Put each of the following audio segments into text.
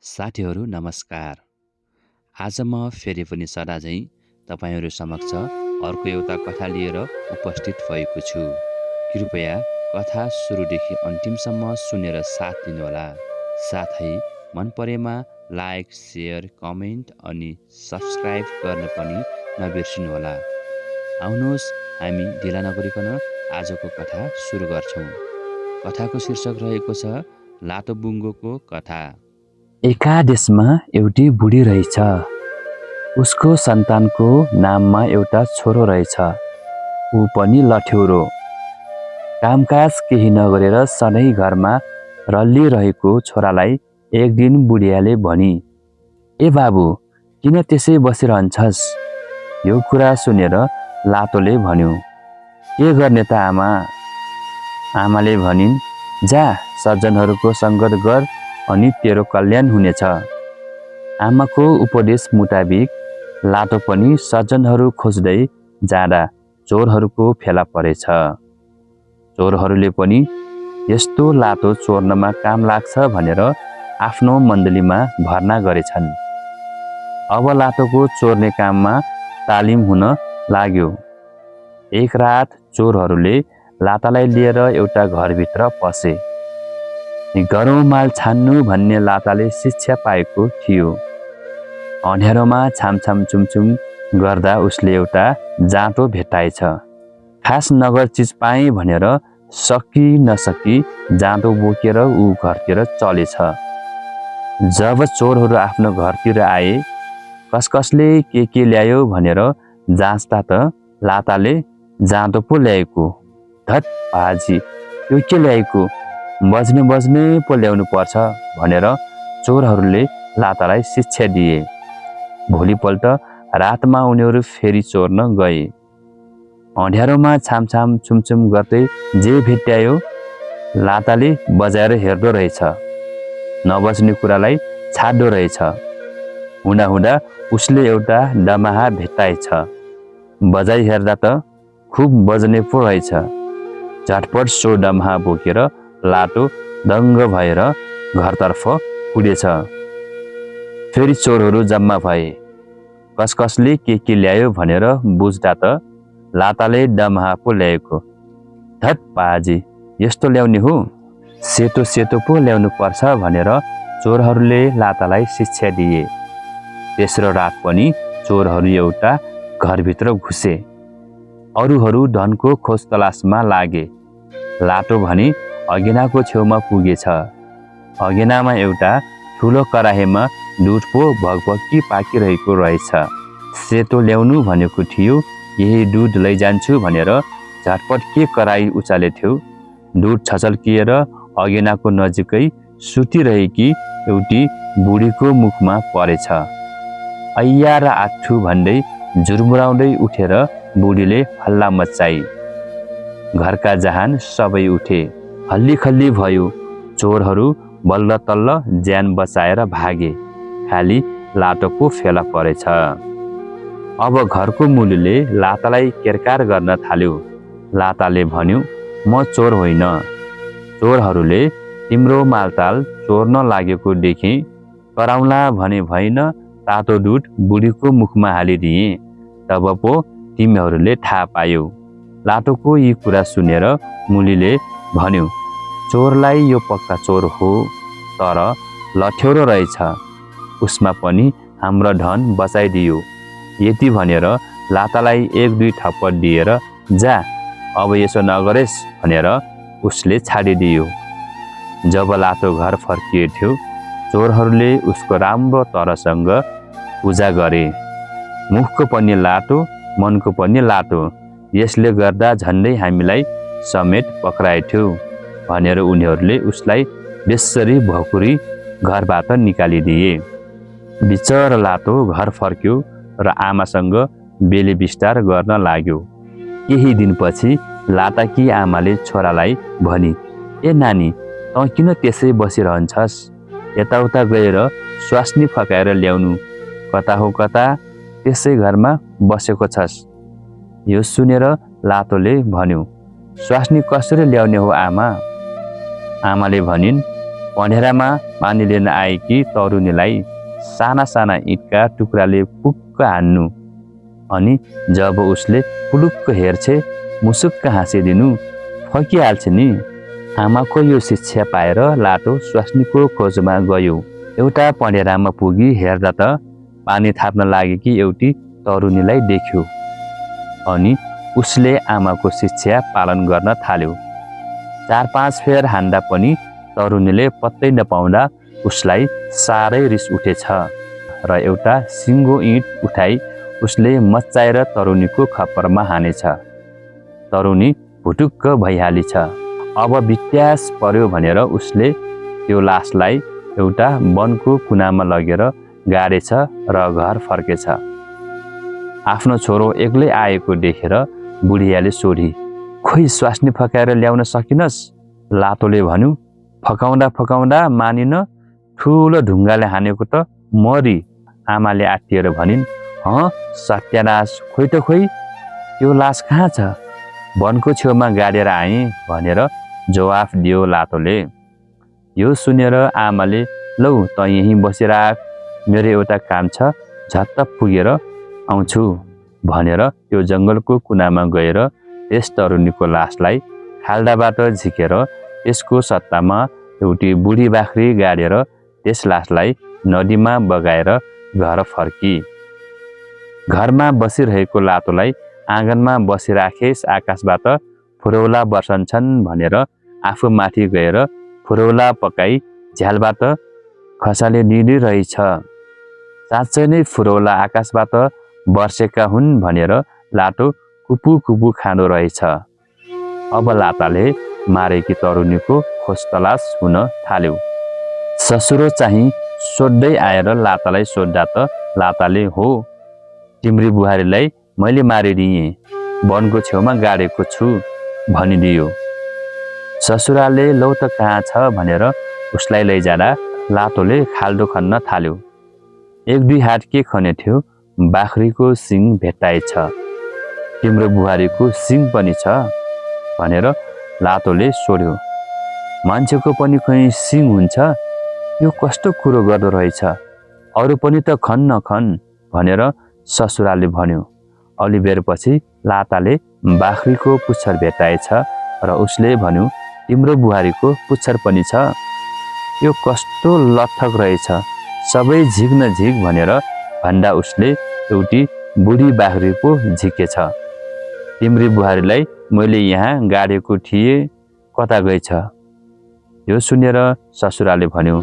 साथीहरू नमस्कार। आज म फेरि पनि सदा झैँ तपाईँहरू समक्ष अर्को एउटा कथा लिएर उपस्थित भएको छु। कृपया कथा सुरुदेखि अन्तिमसम्म सुनेर साथ दिनुहोला। साथै मन परेमा लाइक, सेयर, कमेन्ट अनि सब्सक्राइब गर्न पनि नबिर्सिनुहोला। आउनुहोस् हामी ढिला नगरिकन आजको कथा सुरु गर्छौँ। कथाको शीर्षक रहेको छ लातो बुङ्गोको कथा। एका देशमा एउटी बुढी रहेछ। उसको सन्तानको नाममा एउटा छोरो रहेछ। ऊ पनि लठ्यौरो। कामकाज केही नगरेर सधैँ घरमा रल्लिरहेको छोरालाई एक दिन बुढियाले भनी, "ए बाबु, किन त्यसै बसिरहन्छस्?" यो कुरा सुनेर लातोले भन्यो, "के गर्ने त आमा?" आमाले भनिन्, "जा, सज्जनहरूको सङ्गत गर अनि तेरो कल्याण हुनेछ।" आमाको उपदेश मुताबिक लातो पनि सज्जनहरू खोज्दै जाँदा चोरहरूको फेला परेछ। चोरहरूले पनि यस्तो लातो चोर्नमा काम लाग्छ भनेर आफ्नो मण्डलीमा भर्ना गरेछन्। अब लातोको चोर्ने काममा तालिम हुन लाग्यो। एक रात चोरहरूले लातालाई लिएर एउटा घरभित्र पसे। गरौँ माल छान्नु भन्ने लाताले शिक्षा पाएको थियो। अँध्यारोमा छामछाम चुमचुम गर्दा उसले एउटा जाँतो भेट्टाएछ। खास नगर चिज पाएँ भनेर सकि नसकी जाँतो बोकेर ऊ घरतिर चलेछ। जब चोरहरू आफ्नो घरतिर आए, कसले के ल्यायो भनेर जाँच्दा त लाताले जाँतो पो ल्याएको। धत पाजी, यो के ल्याएको? बज्ने पो ल्याउनु पर्छ भनेर चोरहरूले लातालाई शिक्षा दिए। भोलिपल्ट रातमा उनीहरू फेरि चोर्न गए। अँध्यारोमा छामछाम चुमचुम गर्दै जे भेट्यायो लाताले बजाएर हेर्दो रहेछ। नबज्ने कुरालाई छाड्दो रहेछ। हुँदा उसले एउटा डमाहा भेट्टाएछ। बजाई हेर्दा त खुब बज्ने पो रहेछ। झटपट सो डमाहा बोकेर लातो दङ्ग भएर घरतर्फ कुदेछ। फेरि चोरहरू जम्मा भए। कसले के ल्यायो भनेर बुझ्दा त लाताले डमाहा पो ल्याएको। धत पाजी, यस्तो ल्याउने हो? सेतो पो ल्याउनु पर्छ भनेर चोरहरूले लातालाई शिक्षा दिए। तेस्रो रात पनि चोरहरू एउटा घरभित्र घुसे। अरूहरू धनको खोज तलासमा लागे। लातो भने अगेनाको छेउमा पुगेछ। अगेनामा एउटा ठुलो कराहीमा दुध पो भगभगी पाकिरहेको रहेछ। सेतो ल्याउनु भनेको थियो, यही दुध लैजान्छु भनेर झटपट के कराही उचालेथ्यो। दुध छचल्किएर अगेनाको नजिकै सुतिरहेकी एउटी बुढीको मुखमा परेछ। ऐया र आठु भन्दै झुरमुराउँदै उठेर बुढीले हल्ला मच्चाई। घरका जहान सबै उठे। हल्लीखल्ली भयो। चोरहरू बल्ल तल्ल ज्यान बचाएर भागे। खाली लातो पो फेला परेछ। अब घरको मुलुले लातालाई केरकार गर्न थाल्यो। लाताले भन्यो, "म चोर होइन। चोरहरूले तिम्रो मालताल चोर्न लागेको देखेँ, कराउँला भने भएन, तातो दुध बुढीको मुखमा हालिदिए। तब पो तिमीहरूले थाहा पायौ।" लातोको यी कुरा सुनेर मुलीले भन्यो, "चोरलाई यो पक्का चोर हो, तर लठ्यौरो रहेछ। उसमा पनि हाम्रो धन बचाइदियो।" यति भनेर लातालाई एक दुई थप्पड दिएर, "जा, अब यसो नगरेस्" भनेर उसले छाडिदियो। जब लातो घर फर्किएथ्यो, चोरहरूले उसको राम्रो तरसँग पूजा गरे। मुखको पनि लातो, मनको पनि लातो, यसले गर्दा झन्डै हामीलाई समेत पक्राएथ्यो भनेर उनीहरूले उसलाई बेसरी भकुरी घरबाट निकालिदिए। बिचरा लातो घर फर्क्यो र आमासँग बेली बिस्तार गर्न लाग्यो। केही दिनपछि लाताकी आमाले छोरालाई भनी, "ए नानी, तँ किन त्यसै बसिरहन्छस्? यताउता गएर स्वास्नी फकाएर ल्याउनु। कता हो कता त्यसै घरमा बसेको छस्?" यो सुनेर लातोले भन्यो, "स्वास्नी कसरी ल्याउने हो आमा?" आमाले भनिन्, पँधेरामा पानी लिन आएकी तरुणीलाई साना साना इँटका टुक्राले पुक्क हान्नु अनि जब उसले पुलुक्क हेर्छे मुसुक्क हाँसिदिनु फकिहाल्छ नि। आमाको यो शिक्षा पाएर लाटो स्वास्नीको खोजमा गयो। एउटा पँधेरामा पुगी हेर्दा त पानी थाप्न लागेकी एउटी तरुणीलाई देख्यो अनि उसले आमाको शिक्षा पालन गर्न थाल्यो। 4-5 फेर हान्दा पनि तरुणीले पत्तै नपाउँदा उसलाई साह्रै रिस उठेछ र एउटा सिङ्गो इँट उठाई उसले मच्चाएर तरुणीको खप्परमा हानेछ। तरुणी भुटुक्क भइहालिछ। अब बित्यास पर्यो भनेर उसले त्यो लासलाई एउटा वनको कुनामा लगेर गाडेछ र घर फर्केछ। आफ्नो छोरो एक्लै आएको देखेर बुढियाले सोधी, खोइ स्वास्नी फकाएर ल्याउन सकिनस्? लातोले भन्यो, फकाउँदा फकाउँदा मानिन, ठुलो ढुङ्गाले हानेको त मरी। आमाले आत्तिएर भनिन्, सत्यानाश, खोइ त खोइ, त्यो लास कहाँ छ? वनको छेउमा गाडेर आएँ भनेर जवाफ दियो लातोले। यो सुनेर आमाले, लौ त यहीँ बसिराख, मेरो एउटा काम छ, झट्ट पुगेर आउँछु भनेर त्यो जङ्गलको कुनामा गएर त्यस तरुणीको लासलाई खाल्डाबाट झिकेर त्यसको सट्टामा एउटी बुढी बाख्री गाडेर त्यस लासलाई नदीमा बगाएर घर फर्की। घरमा बसिरहेको लातोलाई आँगनमा बसिराखेस आकाशबाट फुरौला बर्सन्छन् भनेर आफू माथि गएर फुरौला पकाई झ्यालबाट खसाले दिइरहेछ। साँच्चै नै फुरौला आकाशबाट वर्षेका हुन् भनेर लाटो कुपु कुपु खाँदो रहेछ। अब लाताले मारेकी तरुणीको खोजतलास हुन थाल्यो। ससुरो चाहिँ सोध्दै आएर लातालाई सोद्धा त लाताले, हो, तिम्री बुहारीलाई मैले मारिदिएँ, वनको छेउमा गाडेको छु भनिदियो। ससुराले लौ त कहाँ छ भनेर उसलाई लैजाँदा लातोले खाल्डो खन्न थाल्यो। 1-2 हात के खने थियो, बाख्रीको सिङ भेट्टाएछ। तिम्रो बुहारीको सिङ पनि छ भनेर लातोले सोध्यो। मान्छेको पनि कहीँ सिङ हुन्छ? यो कस्तो कुरो गर्दो रहेछ, अरू पनि त खन्न खन भनेर ससुराले भन्यो। अलि बेरपछि लाताले बाख्रीको पुच्छर भेट्टाएछ र उसले भन्यो, तिम्रो बुहारीको पुच्छर पनि छ? यो कस्तो लथक रहेछ, सबै झिक न झिक भनेर भन्दा उसले एउटी बुढी बाख्री पो झिकेछ। तिम्री बुहारीलाई मैले यहाँ गाडेको थिएँ, कता गएछ? यो सुनेर ससुराले भन्यो,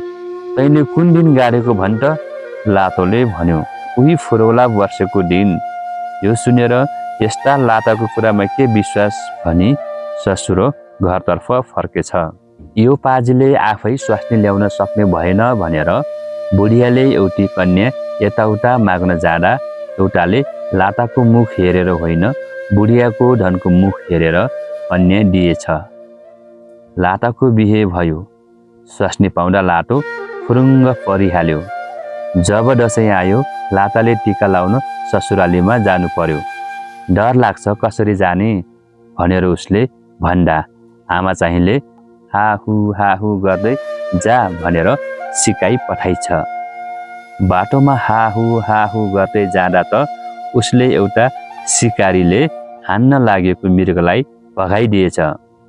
तैँले कुन दिन गाडेको भन् त? लातोले भन्यो, उही फुरौला वर्षेको दिन। यो सुनेर यस्ता लाताको कुरामा के विश्वास भनी ससुरो घरतर्फ फर्केछ। यो पाजीले आफै स्वास्नी ल्याउन सक्ने भएन भनेर बुढियाले एउटी कन्या यताउता माग्न जाँदा एउटाले लाताको मुख हेरेर होइन, बुढियाको धनको मुख हेरेर कन्या दिएछ। लाताको बिहे भयो। स्वास्नी पाउँदा लातो फुरुङ्ग परिहाल्यो। जब दसैँ आयो, लाताले टिका लाउन ससुरालीमा जानु पर्यो। डर लाग्छ, कसरी जाने भनेर उसले भन्दा आमा चाहिँले हाहु गर्दै जा भनेर सिकाइ पठाइछ। बाटोमा हाहु गर्दै जाँदा त उसले एउटा सिकारीले हान्न लागेको मृगलाई भगाइदिएछ।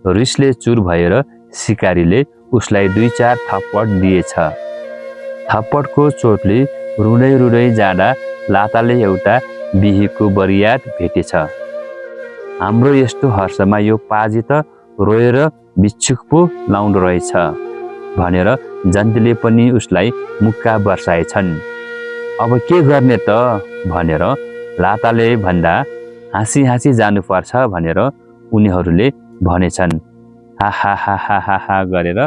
रिसले चुर भएर सिकारीले उसलाई 2-4 थप्पड दिएछ। थप्पडको चोटले रुँदै रुँदै जाँदा लाताले एउटा बिहीको बरियात भेटेछ। हाम्रो यस्तो हर्षमा यो पाजी त रोएर बिच्छुक पो लाउँदो रहेछ भनेर जन्तीले पनि उसलाई मुक्का बर्साएछन्। अब के गर्ने त भनेर लाताले भन्दा हाँसी जानुपर्छ भनेर उनीहरूले भनेछन्। हा गरेर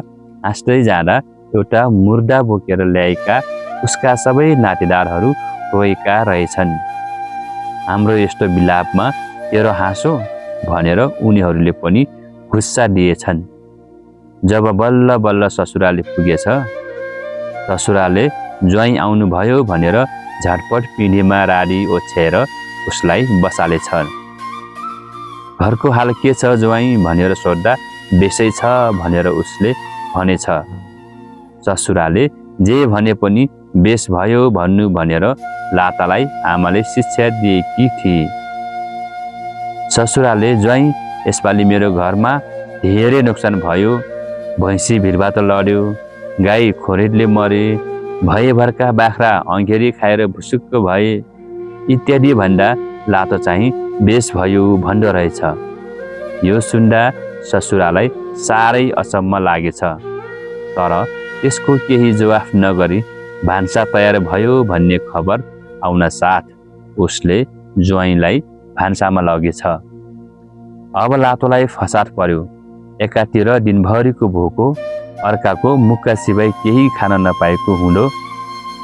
हाँस्दै जाँदा एउटा मुर्दा बोकेर ल्याएका उसका सबै नातेदारहरू रोएका रहेछन्। हाम्रो यस्तो विलापमा तेरो हाँसो भनेर उनीहरूले पनि गुस्सा दिएछन्। जब बल्ल बल्ल ससुराले पुगेछ, ससुराले ज्वाइँ आउनुभयो भनेर झटपट पिँढीमा राडी ओछ्याएर उसलाई बसालेछन्। घरको हाल के छ ज्वाइँ भनेर सोद्धा बेसै छ भनेर उसले भनेछ। ससुराले जे भने पनि बेस भयो भन्नु भनेर लातालाई आमाले शिक्षा दिएकी थिए। ससुराले ज्वाइँ यसपालि मेरो घरमा धेरै नोक्सान भयो, भैँसी भिरबाट लड्यो, गाई खोरेटले मरे, भएभरका बाख्रा अँगेरी खाएर भुसुक्क भए इत्यादि भन्दा लातो चाहिँ बेस भयो भन्दो रहेछ। यो सुन्दा ससुरालाई साह्रै अचम्म लागेछ, तर त्यसको केही जवाफ नगरी भान्सा तयार भयो भन्ने खबर आउन साथ उसले ज्वाइँलाई भान्सामा लगेछ। अब लातोलाई फसाद पर्यो। एकातिर दिनभरिको भोको, अर्काको मुक्का सिवाय केही खान नपाएको हुँदो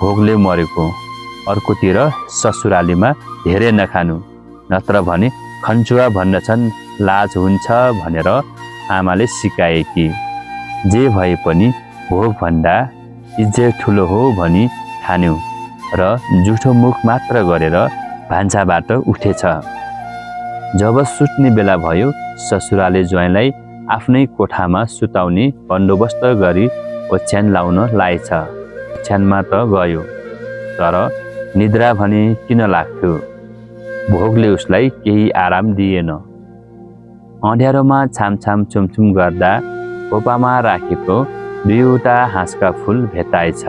भोकले मरेको, अर्कोतिर ससुरालीमा धेरै नखानु, नत्र भने खन्चुवा भन्दछन् लाज हुन्छ भनेर आमाले सिकाएकी। जे भए पनि भोकभन्दा इज्जत ठुलो हो भनी ठान्यो र जुठो मुख मात्र गरेर भान्साबाट उठेछ। जब सुत्ने बेला भयो, ससुराले ज्वाइँलाई आफ्नै कोठामा सुताउने बन्दोबस्त गरी ओछ्यान लाउन लाएछ। ओछ्यानमा त गयो, तर निद्रा भने किन लाग्थ्यो? भोकले उसलाई केही आराम दिएन। अँध्यारोमा छामछाम चुमचुम गर्दा खोपामा राखेको दुईवटा हाँसका फुल भेटाएछ।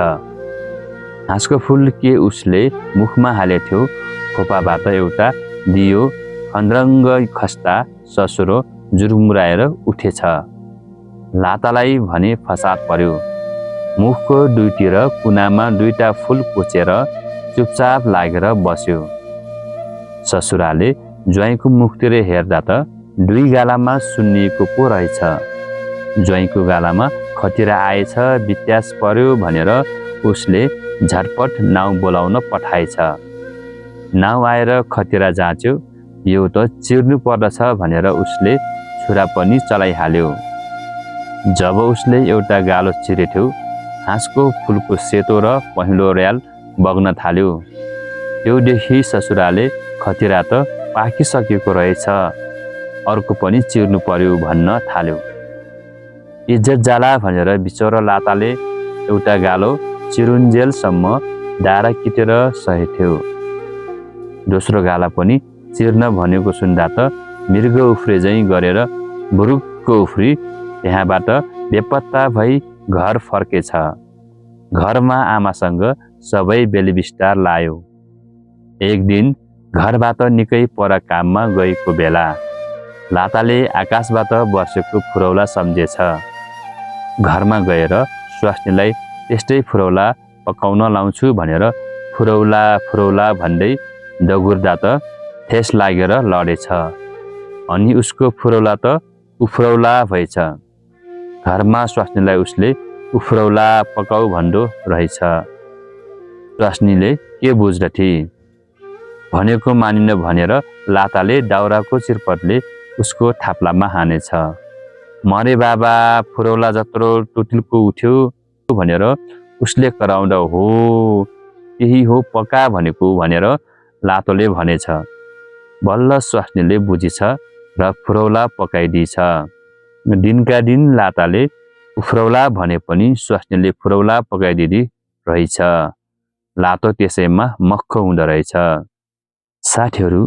हाँसको फुल के उसले मुखमा हालेथ्यो, खोपाबाट एउटा दियो खन्द्रङ्ग खस्ता ससुरो जुरमुराएर उठेछ। लातालाई भने फसाद पर्यो। मुखको दुईतिर कुनामा दुईटा फुल कोचेर चुपचाप लागेर बस्यो। ससुराले ज्वाइँको मुखतिर हेर्दा त दुई गालामा सुन्निएको पो रहेछ। ज्वाइँको गालामा खतिरा आएछ, बित्यास पर्यो भनेर उसले झटपट नाउँ बोलाउन पठाएछ। नाउँ आएर खतिरा जाँच्यो, यो त चिर्नु पर्दछ भनेर उसले छुरा पनि चलाइहाल्यो। जब उसले एउटा गालो चिरेथ्यो, हाँसको फुलको सेतो र पहेँलो र्याल बग्न थाल्यो। त्योदेखि ससुराले खतिरा त पाकिसकेको रहेछ, अर्को पनि चिर्नु पर्यो भन्न थाल्यो। इज्जत जाला भनेर बिचरा लाताले एउटा गालो चिरुन्जेलसम्म डाँडा किटेर सहेथ्यो। दोस्रो गाला पनि चिर्न भनेको सुन्दा त मृग उफ्रे झैँ गरेर बुरुक्क उफ्री त्यहाँबाट बेपत्ता भई घर फर्केछ। घरमा आमासँग सबै बेलबिस्तार लायो। एक दिन घरबाट निकै पर काममा गएको बेला लाताले आकाशबाट बर्सेको फुरौला सम्झेछ। घरमा गएर स्वास्नीलाई त्यस्तै फुरौला पकाउन लाउँछु भनेर फुरौला फुरौला भन्दै दगुर्दा त ठेस लागेर लडेछ। अनि उसको फुरौला त उफ्रौला भएछ। घरमा स्वास्नीलाई उसले उफ्रौला पकाउ भन्दो रहेछ। स्वास्नीले के बुझ्दथे? भनेको मानिन भनेर लाताले दाउराको चिरपटले उसको थाप्लामा हानेछ। मरे बाबा, फुरौला जत्रो टुटिल्को उठ्यो भनेर उसले कराउँदा हो त्यही हो पका भनेको भनेर लातोले भनेछ। बल्ल स्वास्नीले बुझिछ र फुरौला पकाइदिएछ। दिनका दिन लाताले उफ्रौला भने पनि स्वास्नीले फुरौला पकाइदिँदी रहेछ। लातो त्यसैमा मक्ख हुँदो रहेछ। साथीहरू,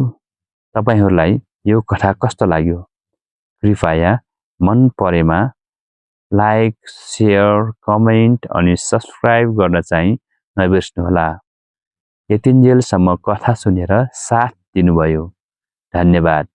तपाईहरूलाई यो कथा कस्तो लाग्यो? कृपया मन परेमा लाइक, सेयर, कमेन्ट अनि सब्सक्राइब गर्न चाहिँ नबिर्स्नुहोला। यतिन्जेलसम्म कथा सुनेर साथ दिनुभयो, धन्यवाद।